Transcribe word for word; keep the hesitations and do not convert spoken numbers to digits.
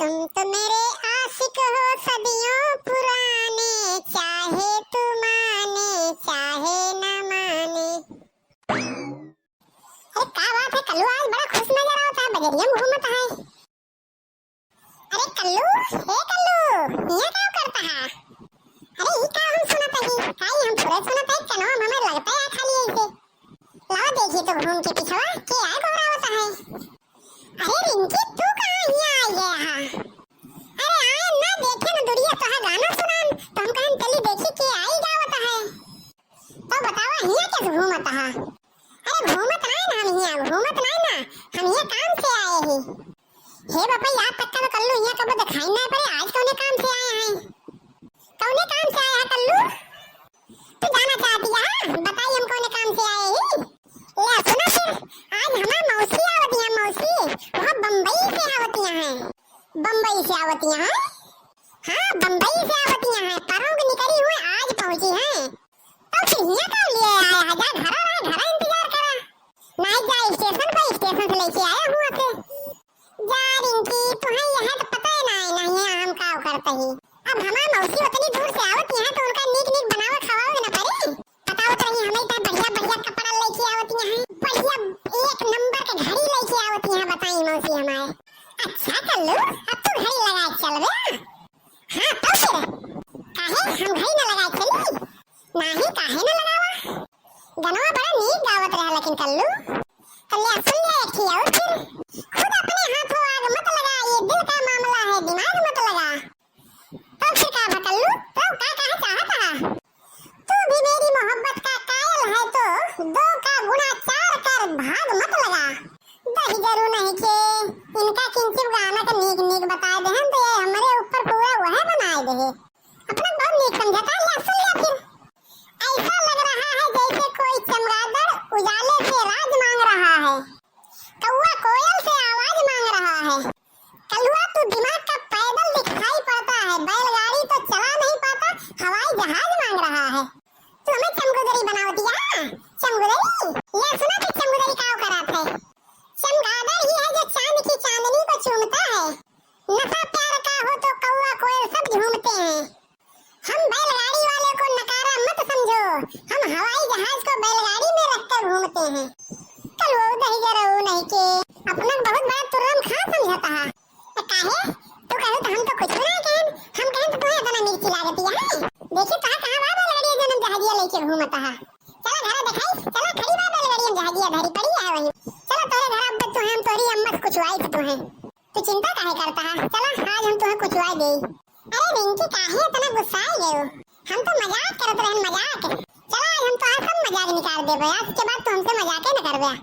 तुम तो मेरे आशिक हो सदियों पुराने, चाहे तू माने चाहे ना माने। अरे का बात है कल्लू, आज बड़ा खुश नजर आवत है, बजरिया में घूमत है। अरे कल्लू, ए कल्लू, हियाँ का करत हा? अरे ई का हम सुनत ही? का ई हम थोड़े सुनत ही? कनवा में हमें लगता है खाली ऐसे। लाओ देखी तो घूम के पिछवा के आए गोहरावत है। अरे रिंकी, तू कहाँ हियाँ आ गया हा? अरे आए ना देखे ना दुरिया तो है गाना सुनान, तो हम कहन चली देखी के आई गावत है। तो बतावा हियाँ कैसे घूमत हा? अरे घूमत नहीं ना हम हियाँ, घूमत नहीं ना, हम हियाँ काम से आए ही। हे बापा, याद तक का तो कल्लू हियाँ कबो दिखाई नहीं पड़े, आज कौने काम से आए हैं? कौने काम से आए हैं कल्लू? तू जाना चाहती है? बताई हम कौने काम से आए ही। ले सुना फिर, आज हमार मौसी आवती है, मौसी, वह बम्बई से आवती है। बम्बई से आवती है? हाँ, बम्बई से आवती है, परों की निकली हुई आज पहुँची है। तो फिर हियाँ का लिए आया है? जा घरा रहा, घरा इंतजार करा। नहीं जा स्टेशन पर, स्टेशन से लेके आया हुआ थे। जा रिंकी, तुम्हें यहाँ तो पता है ना, नहीं हम का करते ही। अब हमार मौसी उतनी दूर से आवत यहाँ तो उनका नीक नीक बनावे खवावे ना पड़ी। बताओ तो रही, हमें इतना बढ़िया बढ़िया कपड़ा लेके आवत यहाँ, बढ़िया एक नंबर के घड़ी लेके आवत यहाँ, बताई मौसी हमारे। अच्छा कल्लू, अब तू घड़ी लगा चलबे? हाँ तो फिर, काहे हम घड़ी ना लगा चली? नाही, काहे ना लगावा? गनवा बड़ा नीक गावत रहा लेकिन कल्लू। कल्या सुन ले एक ठे और फिर। खुद अपने हाथों आग मत लगा, ये दिल का मामला है, दिमाग मत लगा। तो फिर का बा कल्लू? तो का कहा चाहत हा? तू भी मेरी मोहब्बत का कायल है तो दो का गुणा चार कर भाग मत लगा। दही जरू नहीं के इनका किंचित गाना के नीक नीक बताए दे हम तो ये हमरे ऊपर पूरा वह बनाए दे। अपना बहुत नीक समझता है, या सुन लिया फिर। ऐसा लग रहा है जैसे कोई चमगादड़ उजाले से राज मांग रहा है, कौवा कोयल से आवाज मांग रहा है। कलुआ तू दिमाग का पैदल दिखाई पड़ता है, बैलगाड़ी तो चला नहीं पाता, हवाई जहाज मांग रहा है। तू हमें चमगुदरी बनावती है, चमगुदरी? या सुना फिर चमगुदरी का करात है। चमगादड़ ही है जो चांद की चांदनी को चूमता है, नशा प्यार का हो तो कौवा कोयल सब झूमते हैं। हम बैलगाड़ी वाले को नकारा मत समझो, हम हवाई जहाज को बैलगाड़ी में रखकर घूमते हैं। कलुआ दही जरू नहीं के अपना बहुत बड़ा तुर्रम खां समझता है। तो काहे? तू कहू तो हम तो कुछ ना कहन, हम कहन तो तुम्हें इतना मिर्ची लागती है। देखी तो कहाँ बा बैलगाड़ी जौन जहाजिया लेके घूमता है। चला घरा दिखाई, चला खड़ी बा बैलगाड़ी में जहाजिया धरी पड़ी है वहीं। चला तोरे घर अब तू हम तोरी अम्मा से कुछ आई तो तुम्हें। तू चिंता काहे करता है? चला, आज हम तुम्हें कुचुआ देई। अरे रिंकी, काहे इतना गुस्साए गयो? हम तो मजाक करत रहन, मजाक। चला, आज हम तोहार सब मजाक निकाल देबे। आज के बाद तू हमसे मजाके न करबे।